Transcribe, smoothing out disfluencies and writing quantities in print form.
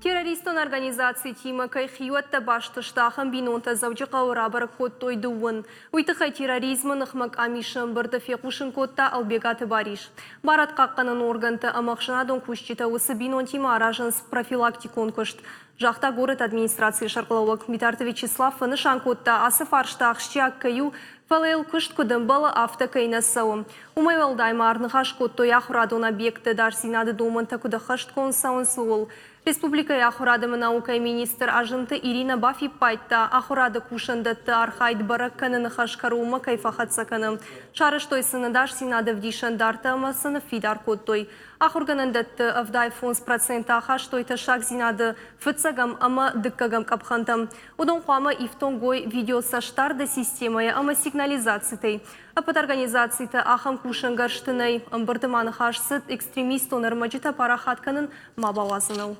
Террористон организацитимӕ кӕй хиуӕттӕ баст сты, ахӕм бинонтӕ Дзӕуджыхъӕуы рабӕрӕг кодтой дыууын. Уый тыххӕй терроризмы ныхмӕ къамисы ӕмбырды фехъусын кодта Ӕлбегаты Барис. Барадхъахъхъӕнӕн органтӕ ӕмӕ ӕхсӕнадон кусджытӕ уыцы бинонтимӕ аразынц профилактикон куыст, загъта горӕты администрацийы сӕргълӕууӕг. Битарты Вячеслав фӕнысан кодта, ацы фарста ахсджиаг кӕй у, фӕлӕ йыл куыст куыд ӕмбӕлы, афтӕ кӕй нӕ цӕуы. Уымӕй уӕлдай ма ӕрныхас кодтой ахуырадон объектты ӕдасдзинады домӕнтӕ куыд ӕххӕстгонд цӕуынц, ууыл. Республикӕйы ахуырад ӕмӕ наукӕйы министр Азымты Иринӕ бафиппайдта, ахуырады кусӕндӕтты архайд бӕрӕг кӕныны хӕс кӕронмӕ кӕй фӕхӕццӕ кӕны. Сарӕзтой сын ӕдасдзинады ӕвдисӕндартӕ ӕмӕ сӕ ныффидар кодтой. Ахуыргӕнӕндӕтты 75% ахастой тӕссагдзинады фыццӕгӕм ӕмӕ дыккӕгӕм къӕпхӕнтӕм. Уыдон хъуамӕ ифтонг уой видеоцӕстдарды системӕйӕ ӕмӕ сигнализацитӕй. Ӕппӕт организацитӕ ахӕм кусӕнгӕрзты нӕй. Ӕмбырды ма ныхас цыд экстремистон ӕрмӕджытӕ парахат кӕнын ма бауадзыныл.